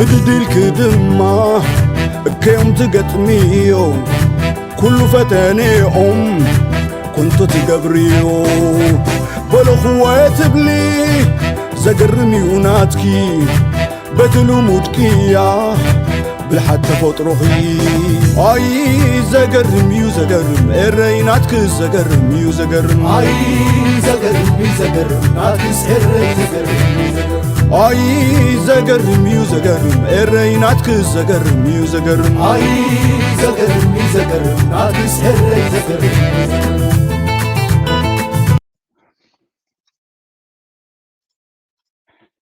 ብድድልኪ ድማ እከዮም ትገጥምዮ፣ ኩሉ ፈተነኦም ኮንቶ ትገብርዮ። በለኽዎ ትብሊ ዘገርም እዩ ናትኪ፣ በቲ ልሙድ ቅያ ብልሓት ተፈጥሮኺ። ኣይ ዘገርም እዩ ዘገርም፣ ኤረይ ናትኪ ዘገርም እዩ ዘገርም። ኣይ ዘገርም እዩ ዘገርም፣ ናትኪስ ኤረይ ዘገርም እዩ ዘገርም። ኣይ ዘገርም እዩ ዘገርም፣ ኤረይ ናትኪ ዘገርም እዩ ዘገርም። ኣይ ዘገርም እዩ ዘገርም፣ ናትኪስ ኤረይ ዘገርም እዩ ዘገርም።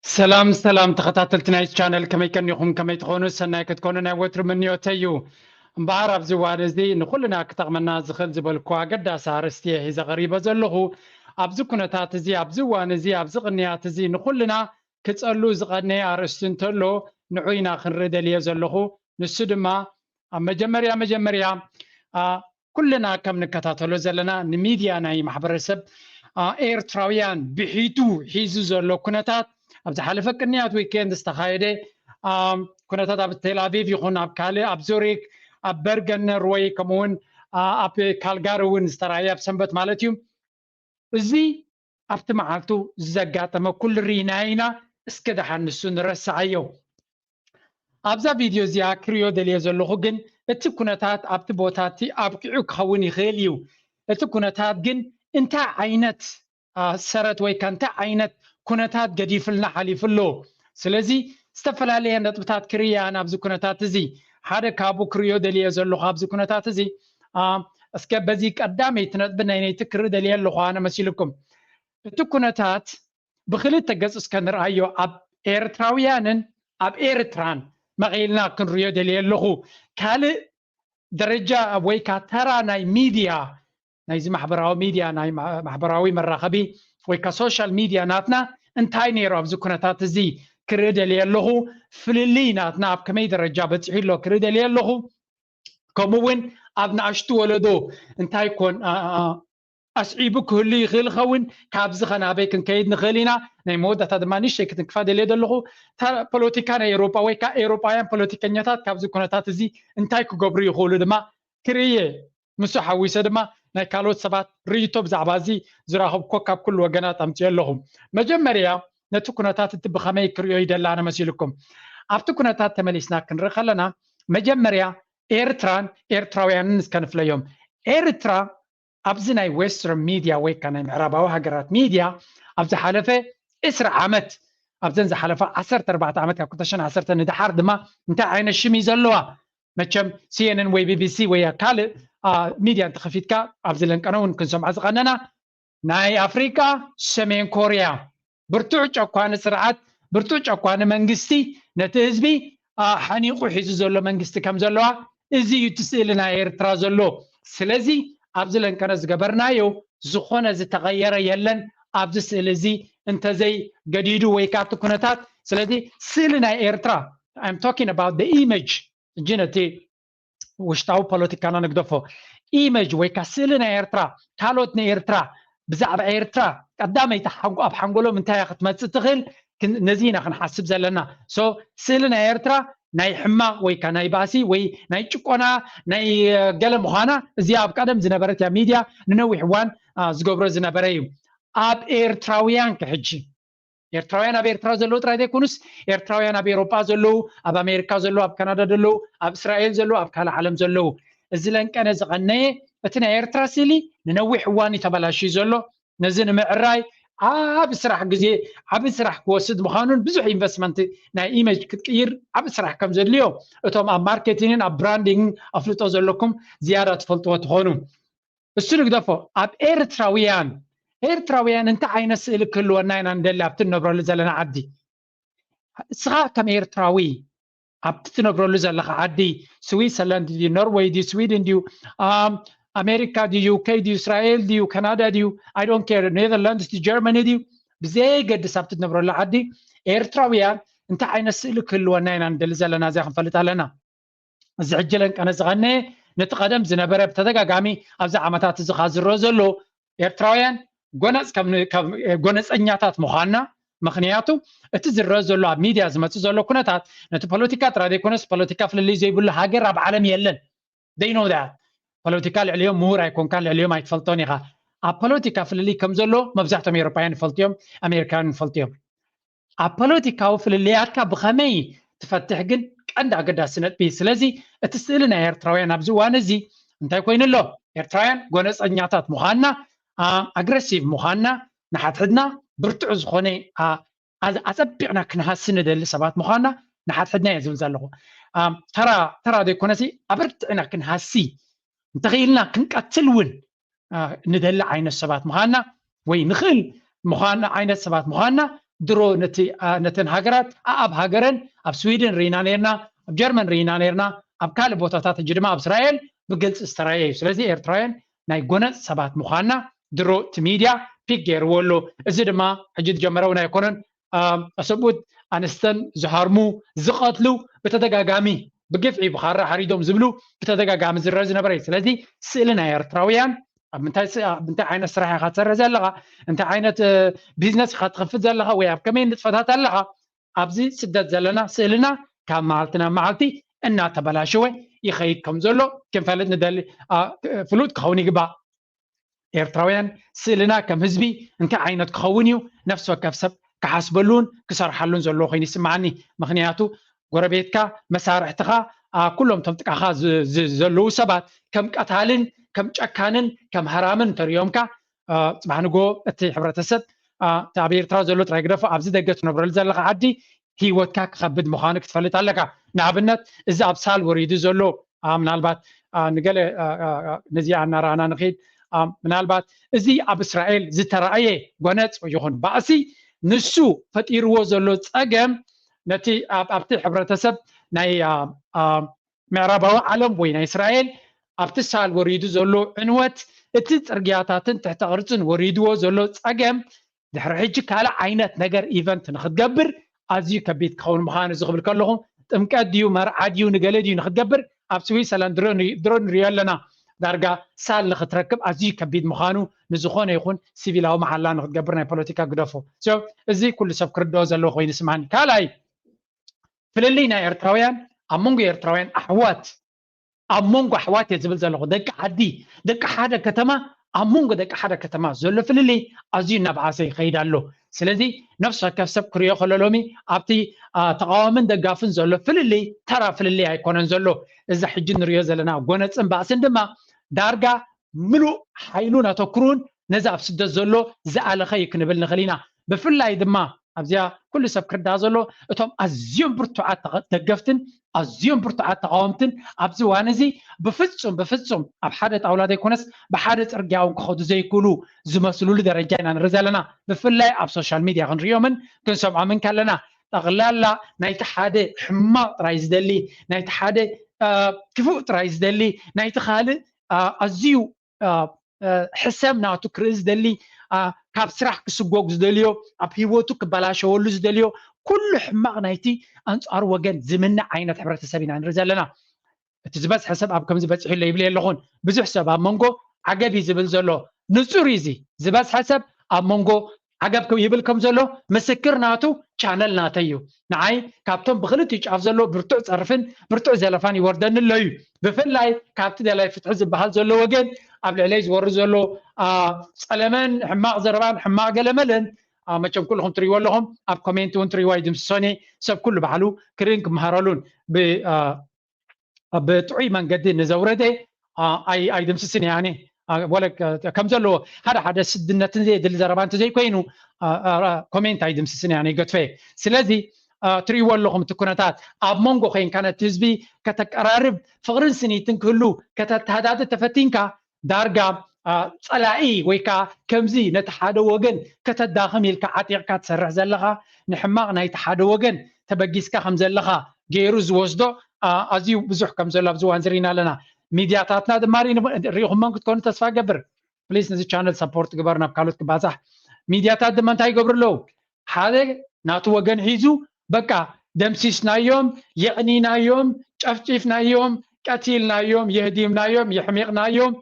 ሰላም ሰላም ተኸታተልቲ ናይ ቻነል፣ ከመይ ቀኒኹም? ከመይ ትኾኑ? ሰናይ ክትኮኑ ናይ ወትሩ ምንዮተይ እዩ። እምበኣር ኣብዚ እዋን እዚ ንኹልና ክጠቕመና ዝኽእል ዝበልኩ ኣገዳሲ ኣርእስቲ እየ ሒዘ ቀሪበ ዘለኹ። ኣብዚ ኩነታት እዚ፣ ኣብዚ እዋን እዚ፣ ኣብዚ ቅንያት እዚ ንኹልና ክጸሉ ዝቐነየ ኣርእስቲ እንተሎ ንዑ ኢና ክንርኢ ደልየ ዘለኹ። ንሱ ድማ ኣብ መጀመርያ መጀመርያ ኩልና ከም ንከታተሎ ዘለና ንሚድያ ናይ ማሕበረሰብ ኤርትራውያን ብሒቱ ሒዙ ዘሎ ኩነታት ኣብ ዝሓለፈ ቅንያት ዊኬንድ ዝተኻየደ ኩነታት ኣብ ቴል ኣቪቭ ይኹን ኣብ ካልእ ኣብ ዙሪክ ኣብ በርገን ኖርወይ ከምኡውን ኣብ ካልጋሪ እውን ዝተረኣየ ኣብ ሰንበት ማለት እዩ። እዚ ኣብቲ መዓልቱ ዘጋጠመ ኩሉ ርኢና ኢና። እስከ ደሓን ንሱ ንረስዓዮ። ኣብዛ ቪድዮ እዚኣ ክሪኦ ደልየ ዘለኹ ግን እቲ ኩነታት ኣብቲ ቦታ እቲ ኣብቂዑ ክኸውን ይኽእል እዩ። እቲ ኩነታት ግን እንታይ ዓይነት ሰረት ወይ ከ እንታይ ዓይነት ኩነታት ገዲፍልና ሓሊፉ ኣሎ? ስለዚ ዝተፈላለየ ነጥብታት ክርኢ ኣነ ኣብዚ ኩነታት እዚ ሓደ ካብኡ ክሪኦ ደልየ ዘለኹ ኣብዚ ኩነታት እዚ እስከ በዚ ቀዳመይቲ ነጥቢ ናይ ነይቲ ክርኢ ደልየ ኣለኹ ኣነ መሲልኩም። እቲ ኩነታት ብክልተ ገጽ እስከ ንርኣዮ ኣብ ኤርትራውያንን ኣብ ኤርትራን መቒልና ክንሪኦ ደልየ ኣለኹ። ካልእ ደረጃ ወይ ካ ተራ ናይ ሚድያ ናይዚ ማሕበራዊ ሚድያ ናይ ማሕበራዊ መራኸቢ ወይ ካ ሶሻል ሚድያ ናትና እንታይ ነይሩ ኣብዚ ኩነታት እዚ ክርኢ ደልየ ኣለኹ። ፍልልይ ናትና ኣብ ከመይ ደረጃ በፂሑ ኣሎ ክርኢ ደልየ ኣለኹ። ከምኡ እውን ኣብ ንኣሽቱ ወለዶ እንታይ ኮን ኣስዒቡ ክህሉ ይኽእል ይኸውን። ካብዚ ከናበይ ክንከይድ ንኽእል ኢና። ናይ መወዳእታ ድማ ንእሽተይ ክትንክፋ ደልየ ዘለኹ ፖለቲካ ናይ ኤሮጳ ወይ ከዓ ኤሮጳውያን ፖለቲከኛታት ካብዚ ኩነታት እዚ እንታይ ክገብሩ ይኽእሉ ድማ ክርእየ ምስ ሓዊሰ ድማ ናይ ካልኦት ሰባት ርእይቶ ብዛዕባ እዚ ዝረኸብኮ ካብ ኩሉ ወገናት ኣምፅኦ ኣለኹ። መጀመርያ ነቲ ኩነታት እቲ ብኸመይ ክርእዮ ይደሊ ኣነ መሲልኩም? ኣብቲ ኩነታት ተመሊስና ክንርኢ ከለና መጀመርያ ኤርትራን ኤርትራውያንን እስከ ንፍለዮም። ኤርትራ ኣብዚ ናይ ዌስተርን ሚድያ ወይ ከዓ ናይ ምዕራባዊ ሃገራት ሚድያ ኣብ ዝሓለፈ ዕስራ ዓመት ኣብዘን ዝሓለፋ ዓሰርተ ኣርባዕተ ዓመት ካብ ክልተ ሽሕን ዓሰርተ ንድሓር ድማ እንታይ ዓይነት ሽም እዩ ዘለዋ? መቸም ሲኤንኤን ወይ ቢቢሲ ወይ ካልእ ሚድያ እንተኸፊትካ ኣብዚ ለንቀነ እውን ክንሰምዖ ዝቐነና ናይ ኣፍሪቃ ሰሜን ኮርያ ብርቱዕ ጨኳኒ ስርዓት ብርቱዕ ጨኳኒ መንግስቲ ነቲ ህዝቢ ሓኒቑ ሒዙ ዘሎ መንግስቲ ከም ዘለዋ እዚ እዩ እቲ ስእሊ ናይ ኤርትራ ዘሎ። ስለዚ ኣብዚ ለንቀነ ዝገበርናዮ ዝኾነ ዝተቐየረ የለን ኣብዚ ስእሊ እዚ እንተዘይ ገዲዱ ወይ ከዓ እቲ ኩነታት። ስለዚ ስእሊ ናይ ኤርትራ I'm talking about the image ሕጂ ነቲ ውሽጣዊ ፖለቲካና ንግደፎ ኢመጅ ወይ ከዓ ስእሊ ናይ ኤርትራ ካልኦት ንኤርትራ ብዛዕባ ኤርትራ ቀዳመይቲ ኣብ ሓንጎሎም እንታይ ክትመፅእ ትኽእል ነዚ ኢና ክንሓስብ ዘለና። ሶ ስእሊ ናይ ኤርትራ ናይ ሕማቕ ወይ ከዓ ናይ ባእሲ ወይ ናይ ጭቆና ናይ ገለ ምዃና እዚኣ ኣብ ቀደም ዝነበረት እያ ሚድያ ንነዊሕ እዋን ዝገብሮ ዝነበረ እዩ። ኣብ ኤርትራውያን ከ ሕጂ ኤርትራውያን ኣብ ኤርትራ ዘለዉ ጥራይ ዘይኮኑስ ኤርትራውያን ኣብ ኤሮጳ ዘለዉ ኣብ ኣሜሪካ ዘለዉ ኣብ ካናዳ ዘለዉ ኣብ እስራኤል ዘለዉ ኣብ ካልእ ዓለም ዘለዉ እዚ ለንቀነ ዝቐነየ እቲ ናይ ኤርትራ ስእሊ ንነዊሕ እዋን እዩ ተበላሽዩ ዘሎ። ነዚ ንምዕራይ ዓብ ስራሕ ግዜ ዓብ ስራሕ ክወስድ ምዃኑን ብዙሕ ኢንቨስትመንት ናይ ኢመጅ ክትቅይር ዓብ ስራሕ ከም ዘድልዮ እቶም ኣብ ማርኬቲንግን ኣብ ብራንዲንግን ኣፍልጦ ዘለኩም ዝያዳ ትፈልጥዎ ትኾኑ። እሱ ንግደፎ ኣብ ኤርትራውያን ኤርትራውያን እንታይ ዓይነት ስእሊ ክህልወና ኢና ንደሊ ኣብቲ ንነብረሉ ዘለና ዓዲ? እስኻ ከም ኤርትራዊ ኣብቲ ትነብረሉ ዘለኻ ዓዲ ስዊትዘርላንድ ድዩ ኖርወይ ድዩ ስዊድን ድዩ ኣሜሪካ ድዩ ዩኬ ድዩ እስራኤል ድዩ ካናዳ ድዩ I don't care ኔዘርላንድስ ድዩ ጀርመኒ ድዩ ብዘየገድስ ኣብቲ ትነብረሉ ዓዲ ኤርትራውያን እንታይ ዓይነት ስእሊ ክህልወና ኢና ንደሊ ዘለና እዚኣ ክንፈልጥ ኣለና። እዚ ሕጂ ለንቀነ ዝቐነየ ነቲ ቀደም ዝነበረ ብተደጋጋሚ ኣብዚ ዓመታት እዚ ካብ ዝረአ ዘሎ ኤርትራውያን ጎነፅ ጎነፀኛታት ምዃንና ምኽንያቱ እቲ ዝረአ ዘሎ ኣብ ሚድያ ዝመፅእ ዘሎ ኩነታት ነቲ ፖለቲካ ጥራይ ዘይኮነስ ፖለቲካ ፍልልይ ዘይብሉ ሃገር ኣብ ዓለም የለን። They know that። ፖለቲካ ልዕሊኦም ምሁር ኣይኮንካን፣ ልዕሊኦም ኣይትፈልጦን ኢኻ። ኣብ ፖለቲካ ፍልልይ ከም ዘሎ መብዛሕቶም ኤውሮፓውያን ይፈልጡ እዮም፣ ኣሜሪካውያን ይፈልጡ እዮም። ኣብ ፖለቲካዊ ፍልልያትካ ብኸመይ ትፈትሕ ግን ቀንዲ ኣገዳሲ ነጥቢ። ስለዚ እቲ ስእሊ ናይ ኤርትራውያን ኣብዚ እዋን እዚ እንታይ ኮይኑ ኣሎ? ኤርትራውያን ጎነፀኛታት ምዃንና፣ ኣግረሲቭ ምዃንና፣ ንሓድሕድና ብርቱዕ ዝኾነ ኣጸቢቕና ክንሃሲ ንደሊ ሰባት ምዃንና ንሓድሕድና እየ ዝብል ዘለኹ። ተራ ተራ ዘይኮነሲ ኣበርቲዕና ክንሃሲ እንተኽኢልና ክንቀትል እውን ንደሊ ዓይነት ሰባት ምዃንና ወይ ንኽእል ምዃንና ዓይነት ሰባት ምዃንና ድሮ ነተን ሃገራት ኣኣብ ሃገረን ኣብ ስዊድን ርኢና ነርና፣ ኣብ ጀርመን ርኢና ነርና፣ ኣብ ካልእ ቦታታት ሕጂ ድማ ኣብ እስራኤል ብግልፂ ዝተራየ እዩ። ስለዚ ኤርትራውያን ናይ ጎነፅ ሰባት ምዃንና ድሮ እቲ ሚድያ ፒክ ገይርዎ ኣሎ። እዚ ድማ ሕጂ ዝጀመረ እውን ኣይኮነን። ኣሰብኡት ኣንስተን ዝሃርሙ ዝቐትሉ ብተደጋጋሚ ብግፍዒ ብኻራ ሓሪዶም ዝብሉ ብተደጋጋሚ ዝረአ ዝነበረ እዩ። ስለዚ ስእሊ ናይ ኤርትራውያን ኣብ ምንታይ ዓይነት ስራሕ ኢኻ ትሰርሕ ዘለኻ፣ እንታይ ዓይነት ቢዝነስ ኢኻ ትኸፍት ዘለኻ ወይ ኣብ ከመይ ንጥፈታት ኣለኻ፣ ኣብዚ ስደት ዘለና ስእልና ካብ መዓልቲ ናብ መዓልቲ እናተበላሸወ ይኸይድ ከም ዘሎ ክንፈልጥ ንደሊ። ፍሉጥ ክኸውን ይግባእ። ኤርትራውያን ስእልና ከም ህዝቢ እንታይ ዓይነት ክኸውን እዩ ነፍሲ ወከፍ ሰብ ክሓስበሉን ክሰርሓሉን ዘለዎ ኮይኑ ይስምዓኒ። ምኽንያቱ ጎረቤትካ፣ መሳርሕትኻ፣ ኩሎም ቶም ጥቃኻ ዘለዉ ሰባት ከም ቀታልን ከም ጨካንን ከም ሃራምን እንተሪኦምካ፣ ፅባሕ ንጎ እቲ ሕብረተሰብ ኣብ ኤርትራ ዘሎ ጥራይ ግደፎ፣ ኣብዚ ደገ ትነብረሉ ዘለካ ዓዲ ህይወትካ ክኸብድ ምዃኑ ክትፈልጥ ኣለካ። ንኣብነት እዚ ኣብ ሳል ወሪዱ ዘሎ ምናልባት ንገለ ነዚኣ እናረኣና ንኽድ ምናልባት እዚ ኣብ እስራኤል ዝተረኣየ ጎነፅ ይኹን ባእሲ ንሱ ፈጢርዎ ዘሎ ፀገም ነቲ ኣብቲ ሕብረተሰብ ናይ ምዕራባዊ ዓለም ወይ ናይ እስራኤል ኣብቲ ሳል ወሪዱ ዘሎ ዕንወት እቲ ፅርግያታትን ትሕተ ቅርፅን ወሪድዎ ዘሎ ፀገም ድሕሪ ሕጂ ካልእ ዓይነት ነገር ኢቨንት ንክትገብር ኣዝዩ ከቢድ ክኸውን ምዃኑ ዝኽብል ከለኹ ጥምቀት ድዩ መርዓ ድዩ ንገለ ድዩ ንክትገብር ኣብ ስዊሰርላንድ ድሮ ንሪኦ ኣለና። ዳርጋ ሳል ንክትረክብ ኣዝዩ ከቢድ ምዃኑ ንዝኾነ ይኹን ሲቪላዊ መሓላ ንክትገብር ናይ ፖለቲካ ግደፎ። እዚ ኩሉ ሰብ ክርድኦ ዘለዎ ኮይኑ ስማኒ። ካልኣይ ፍልልይ ናይ ኤርትራውያን ኣብ መንጎ ኤርትራውያን ኣሕዋት ኣብ መንጎ ኣሕዋት እየ ዝብል ዘለኹ። ደቂ ዓዲ፣ ደቂ ሓደ ከተማ፣ ኣብ መንጎ ደቂ ሓደ ከተማ ዘሎ ፍልልይ ኣዝዩ እናበኣሰ ይኸይድ ኣሎ። ስለዚ ነፍሲ ወከፍ ሰብ ክሪኦ ከሎ ሎሚ ኣብቲ ተቃዋምን ደጋፍን ዘሎ ፍልልይ ተራ ፍልልይ ኣይኮነን ዘሎ። እዚ ሕጂ ንሪኦ ዘለና ጎነፅን ባእስን ድማ ዳርጋ ምሉእ ሓይሉን ኣተኩሩን ነዚ ኣብ ስደት ዘሎ ዝኣለኸ እዩ ክንብል ንኽእል ኢና። ብፍላይ ድማ ኣብዚኣ ኩሉ ሰብ ክርዳእ ዘሎ እቶም ኣዝዮም ብርቱዓት ደገፍትን ኣዝዮም ብርቱዓት ተቃወምትን ኣብዚ እዋን እዚ ብፍጹም ብፍጹም ኣብ ሓደ ጣውላ ዘይኮነስ ብሓደ ጽርግያ እውን ክኸዱ ዘይክእሉ ዝመስሉሉ ደረጃ ኢና ንርኢ ዘለና። ብፍላይ ኣብ ሶሻል ሚድያ ክንሪኦምን ክንሰምዖምን ከለና ጠቕላላ ናይቲ ሓደ ሕማቕ ጥራይ ዝደሊ፣ ናይቲ ሓደ ክፉእ ጥራይ ዝደሊ፣ ናይቲ ካልእ ኣዝዩ ሕሰም ናቱ ክርኢ ዝደሊ፣ ካብ ስራሕ ክስጎግ ዝደልዮ፣ ኣብ ህይወቱ ክበላሸወሉ ዝደልዮ ኩሉ ሕማቕ ናይቲ ኣንጻሩ ወገን ዝምነ ዓይነት ሕብረተሰብ ኢና ንርኢ ዘለና። እቲ ዝበዝሐ ሰብ ኣብ ከምዚ በጺሑ ኣሎ ይብል የለኹን። ብዙሕ ሰብ ኣብ መንጎ ዓገብ እዩ ዝብል ዘሎ። ንጹር እዩ እዚ። ዝበዝሐ ሰብ ኣብ መንጎ ዓገብ ይብል ከም ዘሎ ምስክር ናቱ ቻነል ናተይ እዩ። ንዓይ ካብቶም ብክልቲኡ ጫፍ ዘሎ ብርቱዕ ጸርፍን ብርቱዕ ዘለፋን ይወርደኒ ኣሎ እዩ። ብፍላይ ካብቲ ደላይ ፍትሒ ዝበሃል ዘሎ ወገን ኣብ ልዕለይ ዝወርድ ዘሎ ጸለመን ሕማቕ ዘረባን ሕማቕ ገለመለን መቸም ኩልኹም ትሪእዎ ኣለኹም፣ ኣብ ኮሜንት እውን ትሪእዎ ኣይድምስሶን እየ። ሰብ ኩሉ ባዕሉ ክርእን ክመሃረሉን ብጥዑይ መንገዲ ንዘውረደ ኣይድምስስን እየ ኣነ። ወለ ከም ዘለዎ ሓደ ሓደ ስድነት ዘየድሊ ዘረባ እንተዘይኮይኑ ኮሜንት ኣይድምስስን እየ ኣነ ይገድፈ። ስለዚ ትሪእዎ ኣለኹም እቲ ኩነታት ኣብ መንጎ ኮይንካ ነቲ ህዝቢ ከተቀራርብ ፍቕርን ስኒትን ክህሉ ከተተሃዳድእ ተፈቲንካ ዳርጋ ጸላኢ ወይ ከዓ ከምዚ ነቲ ሓደ ወገን ከተዳኽም ኢልካ ዓጢቕካ ትሰርሕ ዘለኻ ንሕማቕ ናይቲ ሓደ ወገን ተበጊስካ ከም ዘለኻ ገይሩ ዝወስዶ ኣዝዩ ብዙሕ ከም ዘሎ ኣብዚ እዋን ዝርኢና ኣለና። ሚድያታትና ድማ ሪኢኹሞም ክትኮኑ ተስፋ ገብር። ፕሊስ ነዚ ቻነል ሰፖርት ግበር ናብ ካልኦት ክባዛሕ። ሚድያታት ድማ እንታይ ይገብሩ ኣለዉ? ሓደ ናቱ ወገን ሒዙ በቃ ደምሲስናዮም፣ የቕኒናዮም፣ ጨፍጪፍናዮም፣ ቀቲልናዮም፣ የህዲምናዮም፣ የሕሚቕናዮም፣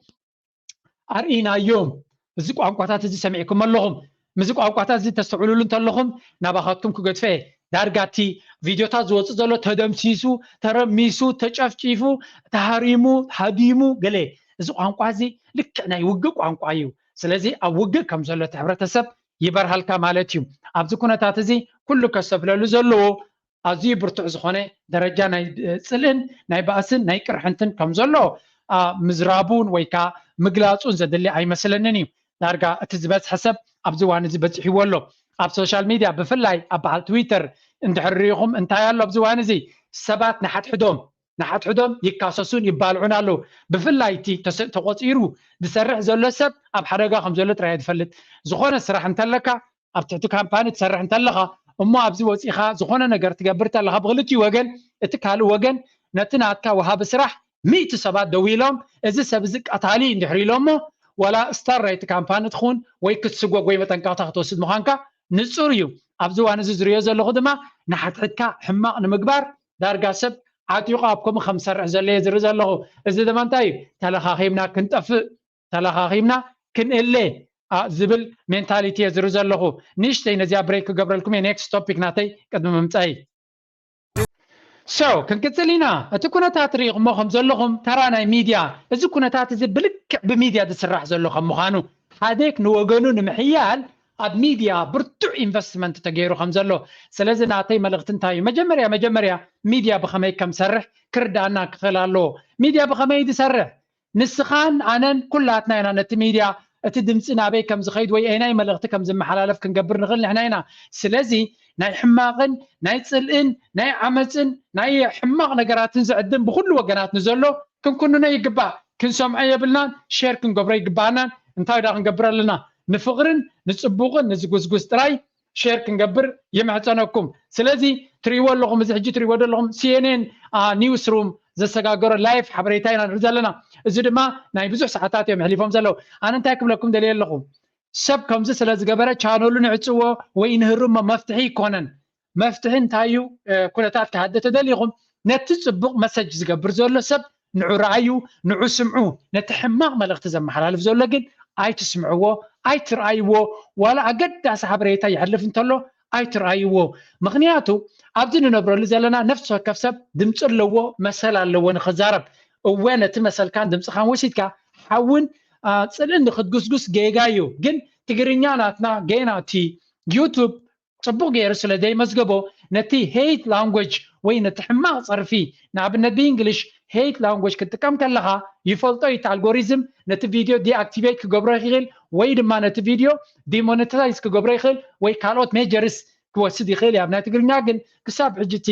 ኣርኢናዮም። እዚ ቋንቋታት እዚ ሰሚዕኩም ኣለኹም። ምስዚ ቋንቋታት እዚ ተስተውዕሉሉ እንተለኹም ናባኻትኩም ክገድፈ እየ። ዳርጋ እቲ ቪድዮታት ዝወፅእ ዘሎ ተደምሲሱ፣ ተረሚሱ፣ ተጨፍጪፉ፣ ተሃሪሙ፣ ሃዲሙ፣ ገለ። እዚ ቋንቋ እዚ ልክዕ ናይ ውግእ ቋንቋ እዩ። ስለዚ ኣብ ውግእ ከም ዘሎ እቲ ሕብረተሰብ ይበርሃልካ ማለት እዩ። ኣብዚ ኩነታት እዚ ኩሉ ከስተብህለሉ ዘለዎ ኣዝዩ ብርቱዕ ዝኾነ ደረጃ ናይ ጽልእን ናይ ባእስን ናይ ቅርሕንትን ከም ዘሎ ምዝራቡን ወይ ከዓ ምግላጹን ዘድሊ ኣይመስለንን እዩ። ዳርጋ እቲ ዝበዝሐ ሰብ ኣብዚ እዋን እዚ በፂሕዎ ኣሎ። ኣብ ሶሻል ሚድያ ብፍላይ ኣብ በዓል ትዊተር እንድሕር ርኢኹም እንታይ ኣሎ ኣብዚ እዋን እዚ ሰባት ንሓድሕዶም ንሓድሕዶም ይካሰሱን ይባልዑን ኣለዉ። ብፍላይ እቲ ተቆፂሩ ዝሰርሕ ዘሎ ሰብ ኣብ ሓደጋ ከም ዘሎ ጥራይ ዝፈልጥ። ዝኾነ ስራሕ እንተለካ ኣብ ትሕቲ ካምፓኒ ትሰርሕ እንተለኻ እሞ ኣብዚ ወፂኻ ዝኾነ ነገር ትገብር እንተለኻ ብክልቲኡ ወገን እቲ ካልእ ወገን ነቲ ናትካ ወሃቢ ስራሕ ሚእቲ ሰባት ደው ኢሎም እዚ ሰብ እዚ ቀታሊ እንድሕር ኢሎሞ ዋላ ስታር ናይቲ ካምፓኒ ትኹን ወይ ክትስጎግ ወይ መጠንቀቕታ ክትወስድ ምዃንካ ንፁር እዩ። ኣብዚ እዋን እዚ ዝሪኦ ዘለኹ ድማ ንሓድሕድካ ሕማቕ ንምግባር ዳርጋ ሰብ ዓጢቑ ኣብ ከምኡ ከም ዝሰርሕ ዘሎ እየ ዝርኢ ዘለኹ። እዚ ድማ እንታይ እዩ? ተለኻኺምና ክንጠፍእ ተለኻኺምና ክንእለ ዝብል ሜንታሊቲ እየ ዝርኢ ዘለኹ። ንእሽተይ ነዚኣ ብሬክ ክገብረልኩም እየ ኔክስት ቶፒክ ናተይ ቅድሚ ምምፃይ። ሶ ክንቅፅል ኢና። እቲ ኩነታት ርኢኹሞ ከም ዘለኹም ተራ ናይ ሚድያ እዚ ኩነታት እዚ ብልክዕ ብሚድያ ዝስራሕ ዘሎ ከም ምዃኑ ሓዴክ ንወገኑ ንምሕያል ኣብ ሚድያ ብርቱዕ ኢንቨስትመንት ተገይሩ ከም ዘሎ። ስለዚ ናተይ መልእኽቲ እንታይ እዩ? መጀመርያ መጀመርያ ሚድያ ብኸመይ ከም ዝሰርሕ ክርዳእና ክኽእል ኣለዎ። ሚድያ ብኸመይ ዝሰርሕ ንስኻን ኣነን ኩላትና ኢና ነቲ ሚድያ እቲ ድምፂ ናበይ ከም ዝኸይድ ወይ ኣይናይ መልእኽቲ ከም ዝመሓላለፍ ክንገብር ንኽእል ንሕና ኢና። ስለዚ ናይ ሕማቕን ናይ ፅልእን ናይ ዓመፅን ናይ ሕማቕ ነገራትን ዝዕድም ብኩሉ ወገናት ንዘሎ ክንኩንኖ ይግባእ። ክንሰምዖ የብልናን፣ ሼር ክንገብሮ ይግባኣናን። እንታይ ዳ ክንገብር ኣለና? ንፍቕርን ንፅቡቕን ንዝጉስጉስ ጥራይ ሼር ክንገብር ይምሕፀነኩም። ስለዚ ትሪእዎ ኣለኹም፣ እዚ ሕጂ ትሪእዎ ዘለኹም ሲኤንኤን ኒውስ ሩም ዘሰጋገሮ ላይፍ ሓበሬታ ኢና ንርኢ ዘለና። እዚ ድማ ናይ ብዙሕ ሰዓታት እዮም ሕሊፎም ዘለዉ። ኣነ እንታይ ክብለኩም ደልየ ኣለኹ? ሰብ ከምዚ ስለ ዝገበረ ቻነሉ ንዕፅዎ ወይ ንህርሞ መፍትሒ ይኮነን። መፍትሒ እንታይ እዩ? ኩነታት ክሃደ ተደሊኹም ነቲ ፅቡቕ መሰጅ ዝገብር ዘሎ ሰብ ንዑ ረኣዩ፣ ንዑ ስምዑ። ነቲ ሕማቕ መልእኽቲ ዘመሓላልፍ ዘሎ ግን ኣይትስምዕዎ፣ ኣይትርኣይዎ። ዋላ ኣገዳሲ ሓበሬታ ይሕልፍ እንተሎ ኣይትርኣይዎ። ምኽንያቱ ኣብዚ ንነብረሉ ዘለና ነፍሲ ወከፍ ሰብ ድምፂ ኣለዎ፣ መሰል ኣለዎ ንኽዛረብ። እወ ነቲ መሰልካን ድምፅኻን ወሲድካ ሓውን ፅልእን ንኽትጉስጉስ ጌጋ እዩ። ግን ትግርኛ ናትና ገና እቲ ዩቱብ ፅቡቕ ገይሩ ስለ ዘይመዝገቦ ነቲ ሄይት ላንጉጅ ወይ ነቲ ሕማቕ ፀርፊ ንኣብነት ብእንግሊሽ ሄይት ላንጉጅ ክትጥቀም ከለኻ ይፈልጦ እዩ እቲ ኣልጎሪዝም ነቲ ቪድዮ ዲኣክቲቬት ክገብሮ ይኽእል ወይ ድማ ነቲ ቪድዮ ዲሞኔታይዝ ክገብሮ ይኽእል ወይ ካልኦት ሜጀርስ ክወስድ ይኽእል እዩ ኣብ ናይ ትግርኛ ግን ክሳብ ሕጂ እቲ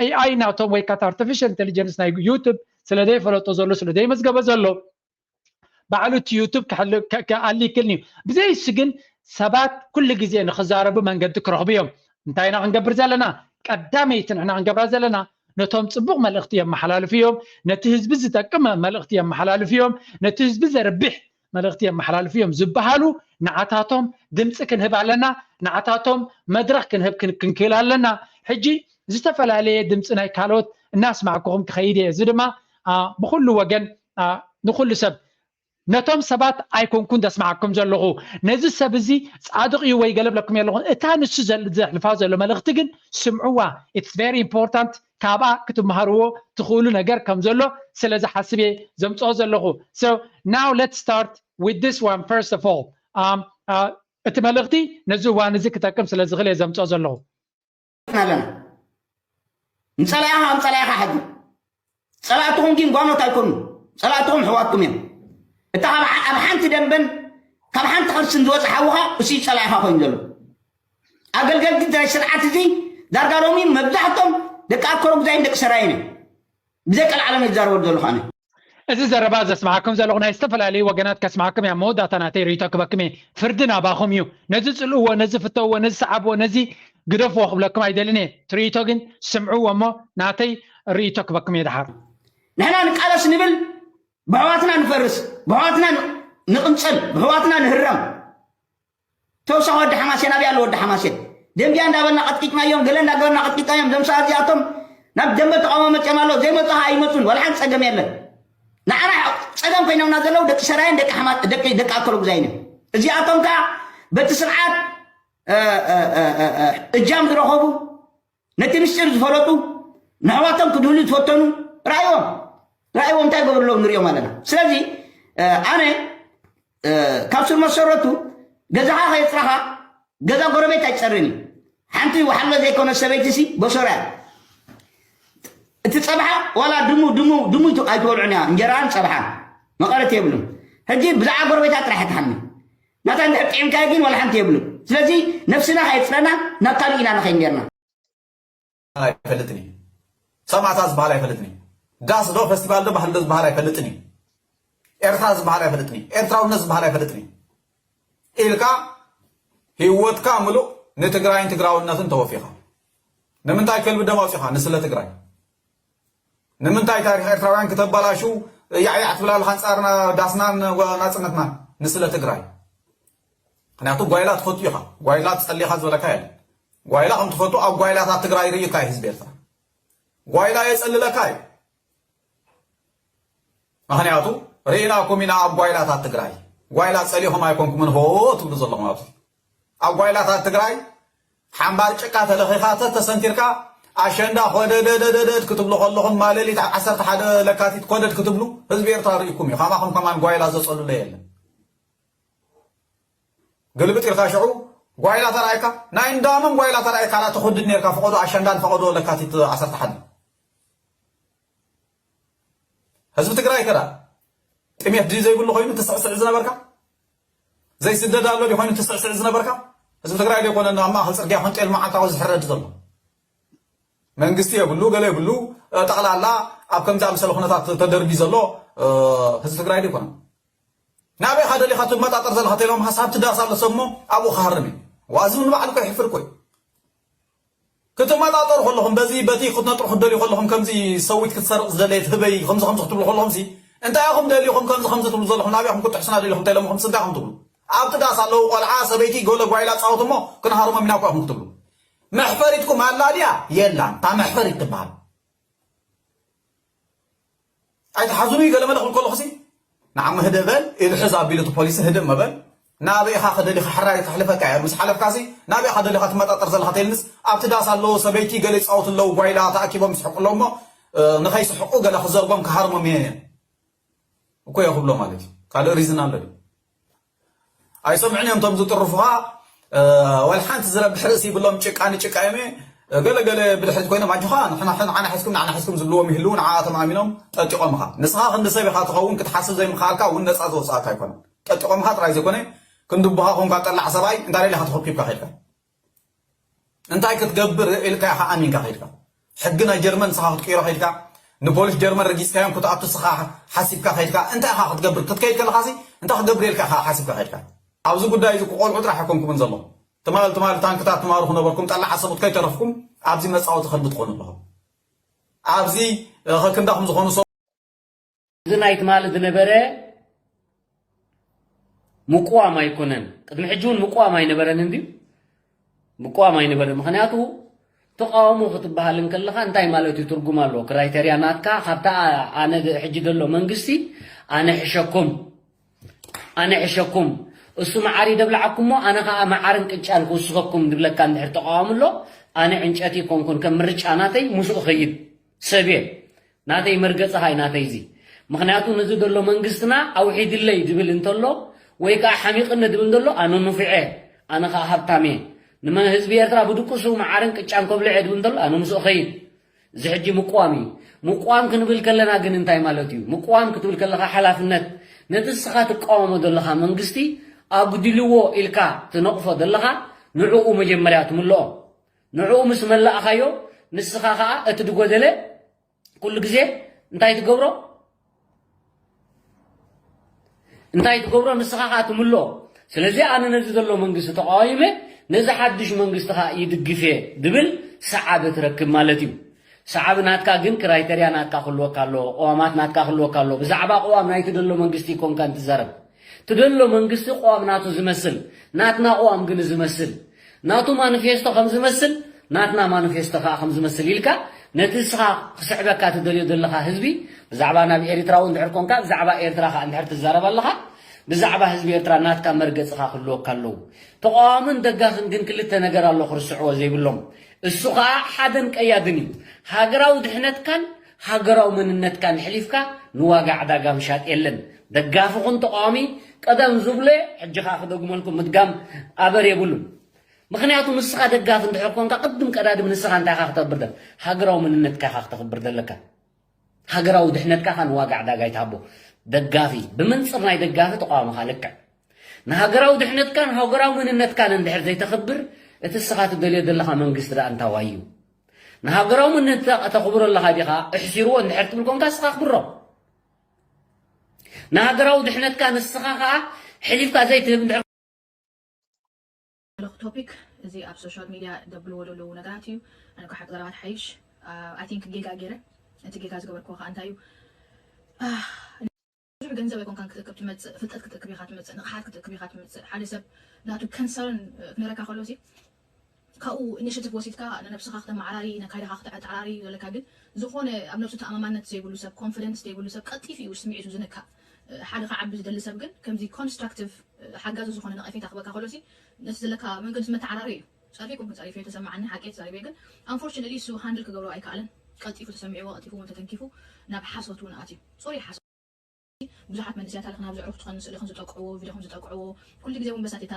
ኤኣይ ናቶም ወይ ካት ኣርቲፊሻል ኢንቴሊጀንስ ናይ ዩቱብ ስለ ዘይፈለጦ ዘሎ ስለ ዘይመዝገበ ዘሎ ባዕሉ እቲ ዩቱብ ክኣሊ ይክእል እዩ። ብዘይ እሱ ግን ሰባት ኩሉ ግዜ ንክዛረቡ መንገዲ ክረኽቡ እዮም። እንታይ ኢና ክንገብር ዘለና? ቀዳመይቲ ንሕና ክንገብራ ዘለና ነቶም ፅቡቅ መልእኽቲ የመሓላልፉ እዮም። ነቲ ህዝቢ ዝጠቅም መልእኽቲ የመሓላልፉ እዮም። ነቲ ህዝቢ ዘርብሕ መልእኽቲ የመሓላልፉ እዮም ዝበሃሉ ንዓታቶም ድምፂ ክንህብ ኣለና። ንዓታቶም መድረኽ ክንህብ ክንክእል ኣለና። ሕጂ ዝተፈላለየ ድምፂ ናይ ካልኦት እናስማዕኩኹም ክኸይድ እየ። እዚ ድማ ብኩሉ ወገን ንኩሉ ሰብ ነቶም ሰባት ኣይኮንኩን ዘስማዓኩም ዘለኹ ነዚ ሰብ እዚ ፃድቕ እዩ ወይ ገለ ብለኩም የለኹን እታ ንሱ ዘሕልፋ ዘሎ መልእኽቲ ግን ስምዕዋ it's very important ካብኣ ክትመሃርዎ ትኽእሉ ነገር ከም ዘሎ ስለ ዝሓስብ እየ ዘምፅኦ ዘለኹ so now let's start with this one first of all እቲ መልእኽቲ ነዚ እዋን እዚ ክጠቅም ስለ ዝኽእል እየ ዘምፅኦ ዘለኹ ኣለና ንፀላኢኻ ከም ፀላኢኻ ሕጂ ፀላእትኹም ግን ጓኖት ኣይኮኑ ፀላእትኹም ኣሕዋትኩም እዮም እታ ኣብ ሓንቲ ደንበን ካብ ሓንቲ ቅርስን ዝወፀ ሓውኻ እሱ ፀላኢኻ ኮይኑ ዘሎ ኣገልገልቲ ናይ ስርዓት እዚ ዳርጋ ሎሚ መብዛሕቶም ደቂ ኣኮረጉዛይን ደቂ ሰራይን እዮም ብዘይ ቀልዓለም ይዛረበሉ ዘለኹ ኣነ እዚ ዘረባ ዘስምዓኩም ዘለኹ ናይ ዝተፈላለዩ ወገናት ከስምዓኩም እያ መወዳእታ ናተይ ርእይቶ ክበኩም እየ ፍርዲ ናባኹም እዩ ነዚ ፅልእዎ ነዚ ፍተውዎ ነዚ ሰዓብዎ ነዚ ግደፍዎ ክብለኩም ኣይደልን እየ ትርእይቶ ግን ስምዕዎ እሞ ናተይ ርእይቶ ክበኩም እየ ድሓር ንሕና ንቃለስ ንብል ብሕዋትና ንፈርስ ብሕዋትና ንቕንፀል ብሕዋትና ንህረም ተውሳኽ ወዲ ሓማሴን ኣብይ ኣሎ ወዲ ሓማሴን ደንቢያ እንዳበልና ቀጥቂጥናዮም ገለ እንዳገበርና ቀጥቂጥናዮም ዘም ሰዓት እዚኣቶም ናብ ደንበ ተቃውሞ መፅኦም ኣለዉ ዘይመፁ ከዓ ኣይመፁን ዋላ ሓንቲ ፀገም የለን ንዓና ፀገም ኮይኖምና ዘለዉ ደቂ ሰራየን ደቂ ሓማት ደቂ ደቂ ኣከሉ ጉዛይን እዮም እዚኣቶም ከዓ በቲ ስርዓት እጃም ዝረኸቡ፣ ነቲ ምስጢር ዝፈለጡ፣ ንሕዋቶም ክድህሉ ዝፈተኑ፣ ራእይዎም ራእይዎም እንታይ ይገብሩ ኣለዉ ንሪኦም ኣለና። ስለዚ ኣነ ካብ ስር መሰረቱ ገዛኻ ከየፅራኻ ገዛ ጎረቤት ኣይፀርን እዩ። ሓንቲ ዋሕሎ ዘይኮነ ሰበይቲ ሲ በሶራ እያ። እቲ ፀብሓ ዋላ ድሙ ድሙ ድሙ ኣይትበልዑን እያ። እንጀራን ፀብሓን መቐረት የብሉን። ሕጂ ብዛዕባ ጎረቤታ ጥራሕ ትሓሚ ናታ እንድሕር ጥዒምካዮ ግን ዋላ ሓንቲ የብሉን። ስለዚ ነፍስና ከየፅረና ናብ ካልእ ኢና ንኸይድ ነርና። ኣይፈልጥን እዩ። ሰማእታት ዝበሃል ኣይፈልጥን እዩ። ዳስ ዶ ፈስቲቫል ዶ ባህል ዶ ዝበሃል ኣይፈልጥን እዩ። ኤርትራ ዝበሃል ኣይፈልጥን እዩ። ኤርትራውነት ዝበሃል ኣይፈልጥን እዩ። ኢልካ ህይወትካ ምሉእ ንትግራይን ትግራውነትን ተወፊኻ። ንምንታይ ከልቢ ደም ኣውፂኻ ንስለ ትግራይ? ንምንታይ ታሪኽ ኤርትራውያን ክተባላሹ ያዕያዕ ትብል ኣለኻ ኣንጻርና ዳስናን ናጽነትናን ንስለ ትግራይ? ምክንያቱ ጓይላ ትፈቱ ኢኻ። ጓይላ ትጸሊኻ ዝበለካ የለን። ጓይላ ከም ትፈቱ ኣብ ጓይላታት ትግራይ ርእዩካ እዩ ህዝቢ ኤርትራ። ጓይላ የጸልለካ እዩ። ምክንያቱ ርኢናኩም ኢና ኣብ ጓይላታት ትግራይ። ጓይላ ጸሊኹም ኣይኮንኩምን ሆ ትብሉ ዘለኹም ኣብዚ ኣብ ጓይላታት ትግራይ ሓምባር ጭቃ ተለኺኻ ተተሰንቲርካ ኣሸንዳ ኮደደደደድ ክትብሉ ከለኹም ማለሊት ዓሰርተ ሓደ ለካቲት ኮደድ ክትብሉ ህዝቢ ኤርትራ ርኢኩም እዩ። ካማኹም ከማን ጓይላ ዘጸሉለ የለን። ግልብጥ ኢልካ ሽዑ ጓይላ ተራእይካ ናይ እንዳመን ጓይላ ተራእይካ ላ ትኹድድ ነርካ ፈቐዶ ኣሸንዳን ፈቐዶ ለካቲት ዓሰርተ ሓደ ህዝቢ ትግራይ ከዳ ጥሜት ድዩ ዘይብሉ ኮይኑ ትስዕስዕ ዝነበርካ ዘይስደድ ኣሎ ድዩ ኮይኑ ትስዕስዕ ዝነበርካ ህዝቢ ትግራይ ዘይኮነ ኣብ ማእኸል ፅርግያ ኮይኑ ጤል መዓልታዊ ዝሕረድ ዘሎ መንግስቲ የብሉ ገለ የብሉ ጠቕላላ ኣብ ከምዚ ኣምሰለ ኩነታት ተደርቢ ዘሎ ህዝቢ ትግራይ ዘይኮነ ናበይ ካ ደሊኻ ትመጣጠር ዘለካ ተሎም ሃሳብ ትዳስ ኣሎ ሰብ ሞ ኣብኡ ክሃርም እዩ ዋዚ ንባዕሉ ኮ ይሕፍር ኮይ ክትመጣጠሩ ከለኹም በዚ በቲ ክትነጥሩ ክትደልዩ ከለኹም ከምዚ ሰዊት ክትሰርቕ ዝደለየት ህበይ ከምዚ ከምዚ ክትብሉ ከለኹም ሲ እንታይ ኢኹም ደሊኹም ከምዚ ከምዚ ትብሉ ዘለኹም ናበይ ኢኹም ክትሕሱና ደሊኹም እንታይ ኢሎምኹም እንታይ ኢኹም ትብሉ ኣብቲ ዳስ ኣለዉ ቆልዓ ሰበይቲ ጎለ ጓይላ ፃወት እሞ ክንሃርሞም ኢና እኮ ኢኹም ክትብሉ መሕፈሪትኩም ኣላ ድያ የላን እታ መሕፈሪት ትበሃል ኣይትሓዙኒ ገለ መለ ክብል ከለኹ ሲ ንዓሚ ህደ በል ኢዱ ሕዝ ኣቢሉ እቲ ፖሊሲ ህድእ መበል ናበይ ኢኻ ክደሊኻ ሕራይ ተሕልፈካ እያ ምስ ሓለፍካ ሲ ናበይ ኢኻ ደሊኻ ትመጣጠር ዘለኻ ተልንስ ኣብቲ ዳስ ኣለዉ ሰበይቲ ገለ ይፃወቱ ኣለዉ ጓይላ ተኣኪቦም ይስሕቁ ኣለዉ እሞ ንኸይስሕቁ ገለ ክዘርጎም ክሃርሞም እየ እኮ እየ ክብሎ ማለት እዩ ካልእ ሪዝን ኣሎ ድዩ ኣይሰምዑን እዮም ቶም ዝጥርፉኻ ዋላ ሓንቲ ዝረብሕ ርእሲ ይብሎም ጭቃ ንጭቃ እዮም ገለገለ ብድሕሪት ኮይኖም ኣጆኻ ንዓና ሓዝኩም ንዓና ሓዝኩም ዝብልዎም ይህልው ንዓኣቶም ኣሚኖም ጠጢቖምኻ ንስኻ ክንዲ ሰብ ኢኻ ትኸውን ክትሓስብ ዘይምኽኣልካ እውን ነፃ ዘውፅኣካ ኣይኮነን ጠጢቖምኻ ጥራይ ዘይኮነ ክንድቡኻ ኮንካ ጠላዕ ሰብኣይ እንታይ ኢኻ ተኸብኪብካ ከድካ እንታይ ክትገብር ኢልካ ኢኻ ኣሚንካ ከድካ ሕጊ ናይ ጀርመን ንስኻ ክትቅይሮ ከድካ ንፖሊስ ጀርመን ረጊፅካዮም ክትኣቱ ንስኻ ሓሲብካ ከድካ እንታይ ኢኻ ክትገብር ክትከይድ ከለኻሲ እንታይ ክትገብር ኢልካ ኢኻ ሓሲብካ ከድካ ኣብዚ ጉዳይ እዚ ክቆልዑ ጥራሕ ኣይኮንኩምን ዘለኹም ትማል ትማል ታንክታት ትማርኹ ነበርኩም ጠላዕ ኣሰቡት ከይተረፍኩም ኣብዚ መፃወቲ ከልቢ ትኾኑ ኣለኹም ኣብዚ ከክንዳኹም ዝኾኑ ሰብ እዚ ናይ ትማሊ ዝነበረ ምቁዋም ኣይኮነን። ቅድሚ ሕጂ እውን ምቁዋም ኣይነበረን እንድዩ ምቁዋም ኣይነበረን። ምክንያቱ ተቃውሞ ክትበሃል እንከለካ እንታይ ማለት እዩ ትርጉም ኣለዎ። ክራይተርያ ናትካ ካብታ ኣነ ሕጂ ዘሎ መንግስቲ ኣነ ሕሸኩም ኣነ ሕሸኩም እሱ መዓር ይደብልዓኩሞ ኣነ ከዓ መዓርን ቅጫን ክውስኸኩም ዝብለካ እንድሕር ተቃዋሚ ኣሎ ኣነ ዕንጨቲ ይኮንኩን ከም ምርጫ ናተይ ምስኡ ኸይድ ሰብ እየ። ናተይ መርገፂ ኸዓ እዩ ናተይ እዚ። ምኽንያቱ ነዚ ዘሎ መንግስትና ኣውሒድለይ ዝብል እንተሎ ወይ ከዓ ሓሚቕኒ ዝብል እንተሎ ኣነ ኑፊዐ፣ ኣነ ኸዓ ሃብታም እየ። ንመ ህዝቢ ኤርትራ ብድቁሱ መዓርን ቅጫን ከብልዕ እየ ዝብል እንተሎ ኣነ ምስኡ ኸይድ። እዚ ሕጂ ምቅዋም እዩ። ምቅዋም ክንብል ከለና ግን እንታይ ማለት እዩ? ምቅዋም ክትብል ከለኻ ሓላፍነት ነቲ ንስኻ ትቃወሞ ዘለኻ መንግስቲ ኣጉዲልዎ ኢልካ ትነቕፎ ዘለኻ ንዕኡ መጀመርያ ትምልኦ። ንዕኡ ምስ መላእኻዮ ንስኻ ኸዓ እቲ ዝጎደለ ኩሉ ግዜ እንታይ ትገብሮ እንታይ ትገብሮ ንስኻ ኸዓ ትምልኦ። ስለዚ ኣነ ነዚ ዘሎ መንግስቲ ተቃዊመ ነዚ ሓዱሽ መንግስቲ ኸዓ ይድግፍ እየ ዝብል ሰዓቢ ትረክብ ማለት እዩ። ሰዓቢ ናትካ ግን ክራይተርያ ናትካ ክህልወካ ኣለዎ፣ ቅዋማት ናትካ ክህልወካ ኣለዎ። ብዛዕባ ቅዋም ናይቲ ዘሎ መንግስቲ ኣይኮንካን ትዛረብ። ትደሎ መንግስቲ ቅዋም ናቱ ዝመስል ናትና ቅዋም ግን ዝመስል ናቱ ማኒፌስቶ ከም ዝመስል ናትና ማኒፌስቶ ከዓ ከም ዝመስል ኢልካ ነቲ ንስኻ ክስዕበካ ትደልዮ ዘለኻ ህዝቢ ብዛዕባ ናብ ኤሪትራዊ እንድሕር ኮንካ ብዛዕባ ኤርትራ ከዓ እንድሕር ትዛረብ ኣለኻ ብዛዕባ ህዝቢ ኤርትራ ናትካ መርገጽኻ ክህልወካ ኣለዎ። ተቓዋምን ደጋፍን ግን ክልተ ነገር ኣሎ ክርስዕዎ ዘይብሎም። እሱ ኸኣ ሓደን ቀያድን እዩ። ሃገራዊ ድሕነትካን ሃገራዊ መንነትካን ሕሊፍካ ንዋጋ ዕዳጋ ምሻጥ የለን። ደጋፊ ኹን ተቓዋሚ ቀደም ዝብሎ ሕጂ ኸኣ ክደግመልኩም ምድጋም ኣበር የብሉን። ምኽንያቱ ንስኻ ደጋፊ እንድሕር ኮንካ ቅድም ቀዳድም ንስኻ እንታይ ኢኻ ክተኽብር ደል ሃገራዊ መንነትካ ኢኻ ክተኽብር ደለካ። ሃገራዊ ድሕነትካ ኸኣ ንዋጋ ዕዳጋ ይትሃቦ። ደጋፊ ብመንጽር ናይ ደጋፊ ተቓዋሚ ኸኣ ልክዕ። ንሃገራዊ ድሕነትካን ሃገራዊ መንነትካን እንድሕር ዘይተኽብር እቲ ንስኻ ትደልዮ ዘለኻ መንግስቲ ደኣ እንታይ ዋዩ? ንሃገራዊ መንነትካ ተኽብሮ ኣለኻ ዲኻ? እሕሲርዎ እንድሕር ትብል ኮንካ ንስኻ ኣኽብሮ። ንሃገራዊ ድሕነትካ ንስኻ ኸኣ ሕሊፍካ ዘይትህብ እንድሕር ዘለኹ ቶፒክ እዚ ኣብ ሶሻል ሚድያ ደብልዎ ዘለዉ ነገራት እዩ። ኣነ እኮ ሓቂ ዘረባ ትሓይሽ። I think ጌጋ ገይረ። እቲ ጌጋ ዝገበርክዎ ከዓ እንታይ እዩ? ብዙሕ ገንዘብ ኣይኮንካን ክትእክብ ትመፅእ፣ ፍልጠት ክትእክብ ኢኻ ትመፅእ፣ ንቕሓት ክትእክብ ኢኻ ትመፅእ። ሓደ ሰብ ናቱ ከንሰርን ክነረካ ከሎ ሲ ካብኡ ኢኒሽቲቭ ወሲድካ ንነብስኻ ክተመዓራሪ ነካይድኻ ክተዕጣራሪ እዩ ዘለካ። ግን ዝኾነ ኣብ ነብሱ ተኣማማነት ዘይብሉ ሰብ፣ ኮንፊደንስ ዘይብሉ ሰብ ቀልጢፉ እዩ ስምዒቱ ዝንካእ። ሓደ ክዓቢ ዝደሊ ሰብ ግን ከምዚ ኮንስትራክቲቭ ሓጋዚ ዝኾነ ነቐፌታ ክበካ ከሎ ሲ ነቲ ዘለካ መንገዲ መተዓራሪ እዩ። ጸሪፉ ይኩን ጸሪፉ እየ ተሰማዓኒ ሓቂ እየ ተዛሪበ ግን ኣንፎርቹነትሊ እሱ ሃንድል ክገብሮ ኣይከኣለን። ቀልጢፉ ተሰሚዕዎ ቀልጢፉ እውን ተተንኪፉ ናብ ሓሶት እውን ኣትዩ። ሶሪ ሓሶት ብዙሓት መንእሰያት ኣልክን ኣብዚ ዕሩኽ ትኸን ስእልኽን ዝጠቅዕዎ ቪድዮኽን ዝጠቅዕዎ ኩሉ ግዜ እውን በሳት የታ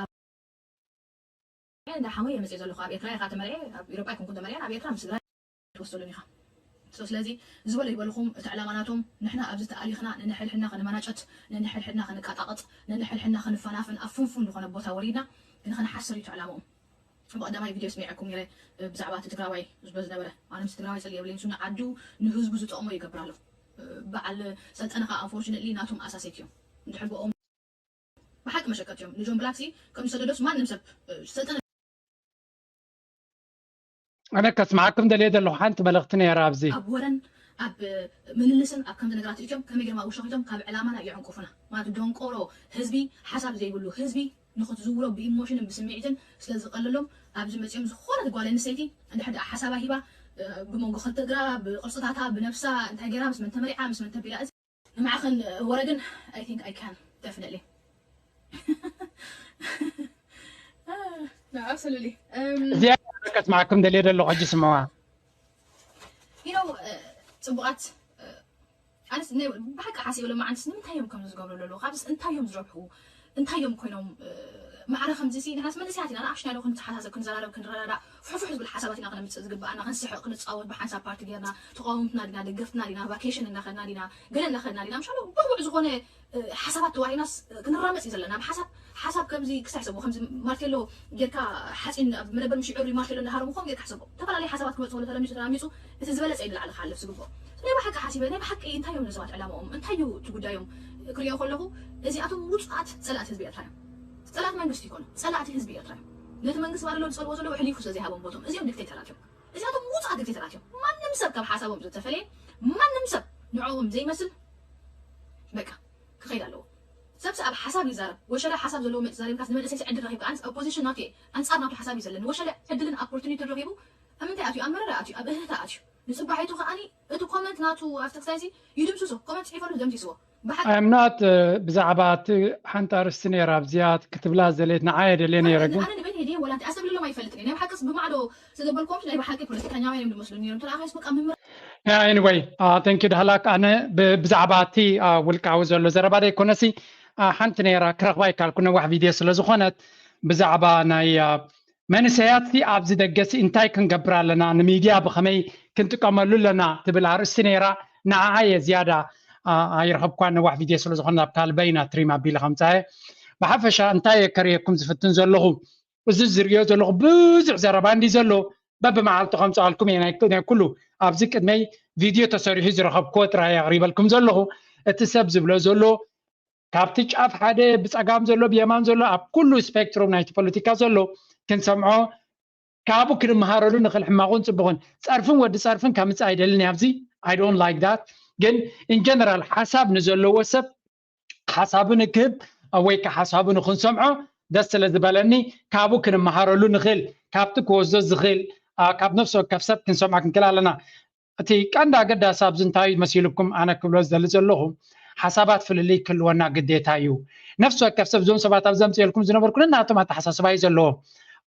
እንዳ ሓሞይ እየ መፅእ ዘለኹ ኣብ ኤርትራ ኢኻ ተመርዐ ኣብ ኤሮጳ ኣይኮንኩን ተመርዐ ኣብ ኤርትራ ምስ ስድራ ትወስደሉን ኢኻ። ስለዚ ዝበሎ ይበልኹም እቲ ዕላማ ናቶም ንሕና ኣብዚ ተኣሊኽና ነንሕድሕድና ክንመናጨት ነንሕድሕድና ክንቃጣቐጥ ነንሕድሕድና ክንፈናፍን ኣብ ፍንፉን ዝኾነ ቦታ ወሪድና ክንሓስር እዩ እቲ ዕላምኦም። ብቐዳማይ ቪድዮ ስሚዐኩም ነይረ ብዛዕባ እቲ ትግራዋይ ዝበ ዝነበረ ኣነ ምስ ትግራዋይ ፅል የብለይን ሱ ንዓዱ ንህዝቡ ዝጠቕሞ ይገብር ኣሎ። በዓል ሰልጠነ ከዓ ኣንፎርቹነትሊ ናቶም ኣሳሴት እዮም እንድሕር ብኦም ብሓቂ መሸቀጥ እዮም ንጆን ብላክሲ ከም ዝሰደዶስ ማንም ሰብ ሰልጠነ ኣነ ከስምዓኩም ደልየ ዘለኹ ሓንቲ መልእኽቲ ነይራ ኣብዚ ኣብ ወረን ኣብ ምልልስን ኣብ ከምዚ ነገራት እትዮም ከመይ ገርማ ውሸኺቶም ካብ ዕላማና ይዕንቁፉና ማለት ደንቆሮ ህዝቢ ሓሳብ ዘይብሉ ህዝቢ ንኽትዝውሮ ብኢሞሽንን ብስምዒትን ስለ ዝቐልሎም ኣብዚ መፂኦም ዝኾነት ጓል ኣንስተይቲ እንድሕር ደኣ ሓሳባ ሂባ ብመንጎ ክልተ እግራ ብቕርፅታታ ብነብሳ እንታይ ገይራ ምስ መን ተመሪዓ ምስ መን ተቢላ እዚ ንማዕኽን ወረ ግን I think I can definitely no absolutely እዚኣ ከስማዕኩም ደልየ ደለኹ ሕጂ ስምዋ you know ፅቡቓት ኣነስ ብሓቂ ሓሲበ ሎማዓንትስ ንምንታይ እዮም ከምዚ ዝገብሩ ዘለዉ ካብስ እንታይ እዮም ዝረብሑ እንታይ እዮም ኮይኖም ማዕረ ከምዚ ሲ ንሕናስ መንእሰያት ኢና ንኣሽና ዶ ክንተሓሳሰብ ክንዘራረብ ክንረዳዳእ ፍሕፍሕ ዝብል ሓሳባት ኢና ክነምፅእ ዝግበኣና ክንስሕቕ ክንፃወት ብሓንሳብ ፓርቲ ጌርና ተቃወምትና ዲና ደገፍትና ዲና ቫኬሽን እናኸድና ዲና ገለ እናኸድና ዲና ምሻሎ ብቑዕ ዝኾነ ሓሳባት ተዋሂናስ ክንራመፅ እዩ ዘለና ኣብ ሓሳብ ሓሳብ ከምዚ ክሳይ ሰቦ ከምዚ ማርቴሎ ጌርካ ሓፂን ኣብ መደበር ምሽዑሪ ማርቴሎ እናሃረሙ ከም ጌርካ ሓሰቦ ዝተፈላለዩ ሓሳባት ክመፁ ከሎ ተለሚፁ ተላሚፁ እቲ ዝበለፀ እዩ ንላዕሊ ክሓልፍ ዝግብኦ ናይ ብሓቂ ሓሲበ ናይ ብሓቂ እንታይ እዮም ነሰባት ዕላማኦም እንታይ እዩ እቲ ጉዳዮም ክሪኦ ከለኹ እዚኣቶም ውፁኣት ፀላእቲ ህዝቢ ኤርትራ እዮም ፀላእቲ መንግስቲ ይኮኑ ፀላእቲ ህዝቢ ኤርትራ እዮም ነቲ መንግስቲ ባርሎ ዝፀልዎ ዘለዉ ሕሊፉ ስለ ዘይሃቦም ቦቶም እዚኦም ዲክቴተራት እዮም እዚኣቶም ውፁኣት ዲክቴተራት እዮም ማንም ሰብ ካብ ሓሳቦም ዝተፈለየ ማንም ሰብ ንዕኦም ዘይመስል በቃ ክኸይድ ኣለዎ ሰብሲ ኣብ ሓሳብ ይዛረብ ወሸለ ሓሳብ ዘለዎ መፂ ዛሪብካስ ንመንእሰይ ዕድል ረኪብካ ኣንስ ኦፖዚሽን ናቱ እየ ኣንፃር ናቱ ሓሳብ እዩ ዘለኒ ወሸለ ዕድልን ኣፖርቱኒቲ ረኪቡ ኣብ ምንታይ ኣትዩ ኣብ መረረ ኣትዩ ኣብ እህህታ ኣትዩ ንፅባሒቱ ከዓኒ እቲ ኮመንት ናቱ ኣብቲ ክሳይሲ ይድምስሶ ኮመንት ፅሒፈሉ ደምሲስዎ ብሓቂ I'm not ብዛዕባ እቲ ሓንቲ ኣርስቲ ነይራ ኣብዚኣ ክትብላ ዝደለየት ንዓ የደልየ ነይረ ግን ኣነ ንበይነይ ድየ ወላ እንታይ ኣስተብልሎም ኣይፈልጥን እየ ናይ ብሓቅስ ብማዕዶ ስለዘበልኩዎም ናይ ብሓቂ ፖለቲከኛውያን እዮም ዝመስሉ ነይሮም ተረኣኻይስ በቃ ምምር anyway thank you ዳህላክ ኣነ ብዛዕባ እቲ ውልቃዊ ዘሎ ዘረባ ዘይኮነሲ ሓንቲ ነይራ ክረኽባ ይካልኩ ነዋሕ ቪድዮ ስለ ዝኾነት ብዛዕባ ናይ መንእሰያት ኣብዚ ደገሲ እንታይ ክንገብር ኣለና ንሚድያ ብኸመይ ክንጥቀመሉ ኣለና ትብል ኣርእስቲ ነይራ ንዓኣ እየ ዝያዳ ኣይረኸብኳን ነዋሕ ቪድዮ ስለ ዝኾነ ናብ ካልበይና ትሪም ኣቢለ ከምፃየ ብሓፈሻ እንታይ እየ ከርእየኩም ዝፍትን ዘለኹ እዚ ዝርእዮ ዘለኹ ብዙሕ ዘረባ እንዲ ዘሎ በብመዓልቱ ከምፅኣልኩም እየ ናይ ኩሉ ኣብዚ ቅድመይ ቪድዮ ተሰሪሑ ዝረኸብክዎ ጥራይ ኣቕሪበልኩም ዘለኹ እቲ ሰብ ዝብሎ ዘሎ ካብቲ ጫፍ ሓደ ብፀጋም ዘሎ ብየማን ዘሎ ኣብ ኩሉ ስፔክትሩም ናይቲ ፖለቲካ ዘሎ ክንሰምዖ ካብኡ ክንመሃረሉ ንኽእል ሕማቑን ፅቡቕን ፀርፍን ወዲ ፀርፍን ከምፅእ ኣይደልን ኣብዚ I don't like that ግን in general ሓሳብ ንዘለዎ ሰብ ሓሳቡ ንክህብ ወይ ከዓ ሓሳቡ ንክንሰምዖ ደስ ስለ ዝበለኒ ካብኡ ክንመሃረሉ ንኽእል ካብቲ ክወስዶ ዝኽእል ካብ ነፍሲ ወከፍ ሰብ ክንሰምዖ ክንክእል ኣለና እቲ ቀንዲ ኣገዳሲ ኣብዚ እንታይ መሲልኩም ኣነ ክብሎ ዝደሊ ዘለኹ ሓሳባት ፍልልይ ክህልወና ግዴታ እዩ። ነፍሲ ወከፍ ሰብ፣ እዞም ሰባት ኣብ ዘምፅኤልኩም ዝነበርኩ ነናቶም ኣተሓሳስባ እዩ ዘለዎም።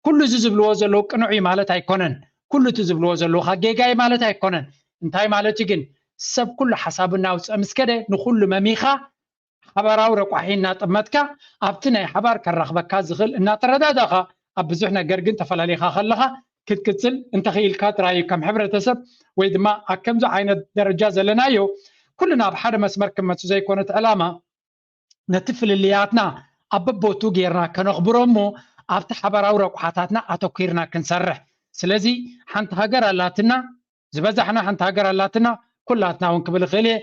ኩሉ እዚ ዝብልዎ ዘለዉ ቅኑዕ እዩ ማለት ኣይኮነን። ኩሉ እቲ ዝብልዎ ዘለዉ ኸ ጌጋ እዩ ማለት ኣይኮነን። እንታይ ማለት እዩ ግን? ሰብ ኩሉ ሓሳቡ እናውፅአ ምስ ከደ ንኩሉ መሚኻ ሓባራዊ ረቋሒ እናጠመትካ ኣብቲ ናይ ሓባር ከራኽበካ ዝኽእል እናተረዳዳኻ ኣብ ብዙሕ ነገር ግን ተፈላለኻ ከለኻ ክትቅፅል እንተኽኢልካ ጥራይ እዩ። ከም ሕብረተሰብ ወይ ድማ ኣብ ከምዚ ዓይነት ደረጃ ዘለናዮ ኩልና ኣብ ሓደ መስመር ክንመፅእ ዘይኮነ እቲ ዕላማ ነቲ ፍልልያትና ኣብ በቦቱ ጌርና ከነኽብሮ እሞ ኣብቲ ሓባራዊ ረቋሕታትና ኣተኲርና ክንሰርሕ። ስለዚ ሓንቲ ሃገር ኣላትና፣ ዝበዛሕና ሓንቲ ሃገር ኣላትና፣ ኩላትና እውን ክብል እኽእል እየ።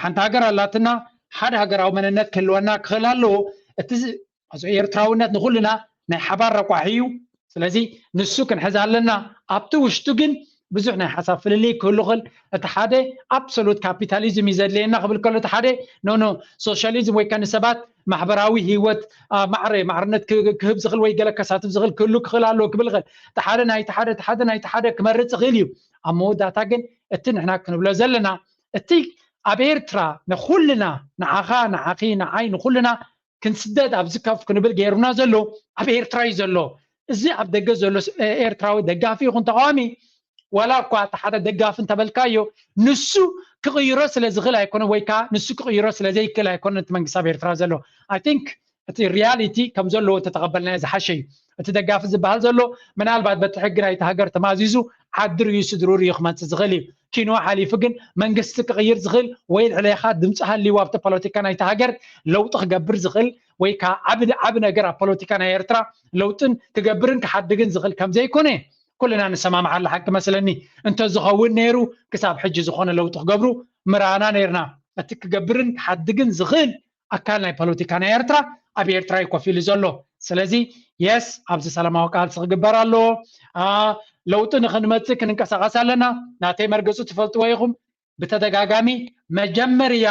ሓንቲ ሃገር ኣላትና፣ ሓደ ሃገራዊ መንነት ክህልወና ክኽእል ኣለዎ። እቲ ዝ- እዚ ኤርትራውነት ንኹልና ናይ ሓባር ረቋሒ እዩ። ስለዚ ንሱ ክንሕዝ ኣለና። ኣብቲ ውሽጡ ግን ብዙሕ ናይ ሓሳብ ፍልልይ ክህሉ ይኽእል። እቲ ሓደ ኣብሶሉት ካፒታሊዝም እዩ ዘድልየና ክብል ከሎ፣ እቲ ሓደ ኖ ኖ ሶሻሊዝም ወይ ከ ንሰባት ማሕበራዊ ህይወት፣ አ፣ ማዕረ ማዕርነት ክ- ክህብ ዝኽእል ወይ ገለ ከሳትፍ ዝኽእል ክህሉ ክኽእል ኣለዎ ክብል ይኽእል። እቲ ሓደ ናይቲ ሓደ፣ እቲ ሓደ ናይቲ ሓደ ክመርጽ ይኽእል እዩ። ኣብ መወዳእታ ግን እቲ ንሕና ክንብሎ ዘለና፣ እቲ ኣብ ኤርትራ ንኹልና፣ ንዓኻ፣ ንዓኺ፣ ንዓይ፣ ንኹልና ክንስደድ ኣብዚ ከፍ ክንብል ገይሩና ዘሎ ኣብ ኤርትራ እዩ ዘሎ። እዚ ኣብ ደገ ዘሎ ስ- ኤርትራዊ ደጋፊ ይኹን ተቃዋሚ፣ ዋላ እኳ እቲ ሓደ ደጋፊ እንተበልካዮ፣ ንሱ ክቕይሮ ስለ ዝኽእል ኣይኮነ ወይ ከዓ ንሱ ክቕይሮ ስለ ዘይክእል ኣይኮነ እቲ መንግስቲ ኣብ ኤርትራ ዘሎ። I think እቲ ሪያሊቲ ከም ዘለዎ እንተተቐበልናዮ ዝሓሸ እዩ። እቲ ደጋፊ ዝበሃል ዘሎ ምናልባት በቲ ሕጊ ናይቲ ሃገር ተማዚዙ ዓዲ ርእዩ ስድሩ ርእዩ ክመፅእ ዝኽእል እዩ። ኪንዋ ሓሊፉ ግን መንግስቲ ክቕይር ዝኽእል ወይ ልዕሌኻ ድምፂ ሃልይዎ ኣብቲ ፖለቲካ ናይቲ ሃገር ለውጢ ክገብር ዝኽእል ወይ ከዓ ዓቢ ዓቢ ነገር ኣብ ፖለቲካ ናይ ኤርትራ ለውጥን ክገብርን ክሓድግን ዝኽእል ከም ዘይኮነ ኩልና ንሰማምዓሉ ሓቂ መስለኒ። እንተዝኸውን ነይሩ ክሳብ ሕጂ ዝኾነ ለውጢ ክገብሩ ምራና ነይርና። እቲ ክገብርን ክሓድግን ዝኽእል ኣካል ናይ ፖለቲካ ናይ ኤርትራ ኣብ ኤርትራ እዩ ኮፍ ኢሉ ዘሎ። ስለዚ የስ ኣብዚ ሰላማዊ ቃልሲ ክግበር ኣለዎ። አ፣ ለውጢ ንክንመፅእ ክንንቀሳቀስ ኣለና። ናተይ መርገፁ ትፈልጥዎ ኢኹም። ብተደጋጋሚ መጀመርያ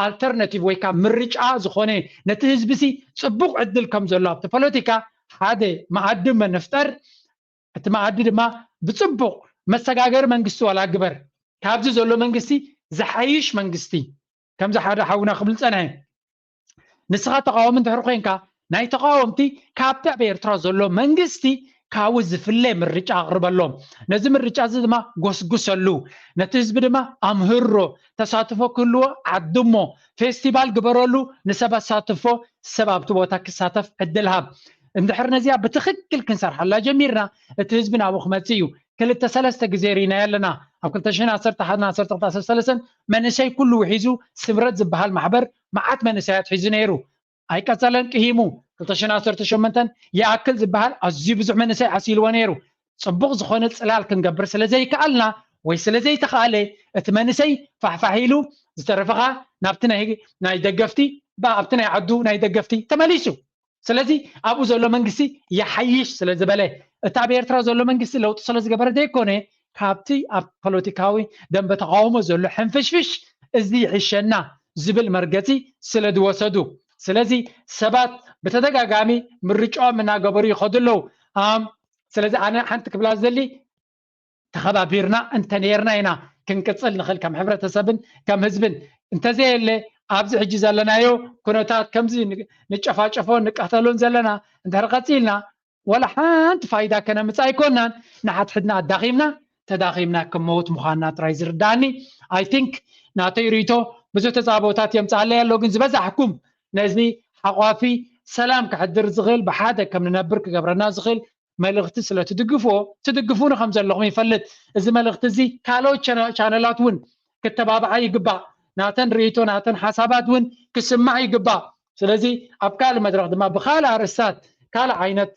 ኣልተርናቲቭ ወይ ከዓ ምርጫ ዝኾነ ነቲ ህዝቢ ሲ ፅቡቅ ዕድል ከም ዘሎ ኣብቲ ፖለቲካ ሓደ መኣዲ ምፍጣር፣ እቲ መኣዲ ድማ ብፅቡቅ መሰጋገሪ መንግስቲ ዋላ ግበር፣ ካብዚ ዘሎ መንግስቲ ዝሓይሽ መንግስቲ፣ ከምዚ ሓደ ሓውና ክብል ፀንሐ። ንስኻ ተቃዋሚ እንድሕር ኮይንካ ናይ ተቃወምቲ ካብቲ ኣብ ኤርትራ ዘሎ መንግስቲ ካብኡ ዝፍለ ምርጫ ኣቕርበሎም። ነዚ ምርጫ እዚ ድማ ጎስጉሰሉ፣ ነቲ ህዝቢ ድማ ኣምህሮ፣ ተሳትፎ ክህልዎ ዓድሞ፣ ፌስቲቫል ግበረሉ፣ ንሰብ ኣሳትፎ፣ ሰብ ኣብቲ ቦታ ክሳተፍ ዕድል ሃብ። እንድሕር ነዚኣ ብትኽክል ክንሰርሓላ ጀሚርና እቲ ህዝቢ ናብኡ ክመፅእ እዩ። ክልተ ሰለስተ ግዜ ርኢናዮ ኣለና። ኣብ ክልተ ሽሕን ዓሰርተ ሓደን ዓሰርተ ክልተን ዓሰርተ ሰለስተን መንእሰይ ኩሉ ውሒዙ ስምረት ዝበሃል ማሕበር መዓት መንእሰያት ሒዙ ነይሩ። ኣይቀጸለን፣ ቅሂሙ። ክልተ ሽሕን ዓሰርተ ሸሞንተን ይኣክል ዝበሃል ኣዝዩ ብዙሕ መንእሰይ ዓሲልዎ ነይሩ። ጽቡቕ ዝኾነ ጽላል ክንገብር ስለ ዘይከኣልና ወይ ስለ ዘይተኻእለ እቲ መንእሰይ ፋሕፋሕ ኢሉ ዝተረፈኻ ናብቲ ናይ ናይ ደገፍቲ ባ ኣብቲ ናይ ዓዱ ናይ ደገፍቲ ተመሊሱ። ስለዚ ኣብኡ ዘሎ መንግስቲ ይሓይሽ ስለ ዝበለ፣ እቲ ኣብ ኤርትራ ዘሎ መንግስቲ ለውጢ ስለ ዝገበረ ዘይኮነ፣ ካብቲ ኣብ ፖለቲካዊ ደንበ ተቃውሞ ዘሎ ሕንፍሽፍሽ እዚ ይሕሸና ዝብል መርገፂ ስለ ዝወሰዱ። ስለዚ ሰባት ብተደጋጋሚ ምርጫኦም እናገበሩ ይኸዱ ኣለዉ። ኣም፣ ስለዚ ኣነ ሓንቲ ክብላ ዝደሊ፣ ተኸባቢርና እንተነይርና ኢና ክንቅፅል ንኽእል ከም ሕብረተሰብን ከም ህዝብን። እንተዘየለ ኣብዚ ሕጂ ዘለናዮ ኩነታት ከምዚ ን- ንጨፋጨፎን ንቀተሎን ዘለና እንድሕር ቀፂልና ዋላ ሓንቲ ፋይዳ ከነምፅእ ኣይኮናን። ንሓድሕድና ኣዳኺምና ተዳኺምና ክመውት ምዃንና ጥራይ ዝርዳእኒ። I think ናተይ ርእይቶ ብዙሕ ተፃቦታት የምፅኣለይ ኣሎ፣ ግን ዝበዛሕኩም ነዚ ሓቋፊ ሰላም ክሕድር ዝኽእል ብሓደ ከም ንነብር ክገብረና ዝኽእል መልእኽቲ ስለ ትድግፍዎ ትድግፉኒ ከም ዘለኹም ይፈልጥ። እዚ መልእኽቲ እዚ ካልኦት ቻነ- ቻነላት እውን ክተባብዓ ይግባእ። ናተን ርእይቶ ናተን ሓሳባት እውን ክስማዕ ይግባእ። ስለዚ ኣብ ካልእ መድረኽ ድማ ብካልእ ኣርእስታት ካልእ ዓይነት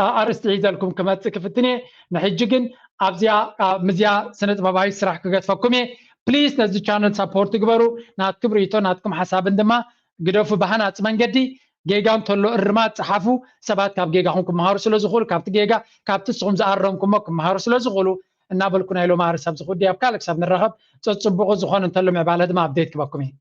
ኣ- ኣርእስቲ ሒዘልኩም ክመፅእ ክፍትን እየ። ንሕጂ ግን ኣብዚኣ ኣ- ምስዚኣ ስነ ጥበባዊ ስራሕ ክገድፈኩም እየ። ፕሊዝ ነዚ ቻነል ሳፖርት ግበሩ። ናትኩም ርእይቶ ናትኩም ሓሳብን ድማ ግደፉ ብሃናፂ መንገዲ። ጌጋ እንተሎ እርማት ፀሓፉ። ሰባት ካብ ጌጋኹም ክመሃሩ ስለ ዝኽእሉ ካብቲ ጌጋ ካብቲ ንስኹም ዝኣረምኩሞ ክመሃሩ ስለ ዝኽእሉ እናበልኩ ናይ ሎሚ ኣርእስቲ ኣብዚ ክውዲ ኣብ ካልእ ክሳብ ንራኸብ ፀፅቡቑ ዝኾነ እንተሎ ምዕባለ ድማ ኣፕዴት ክበኩም እየ።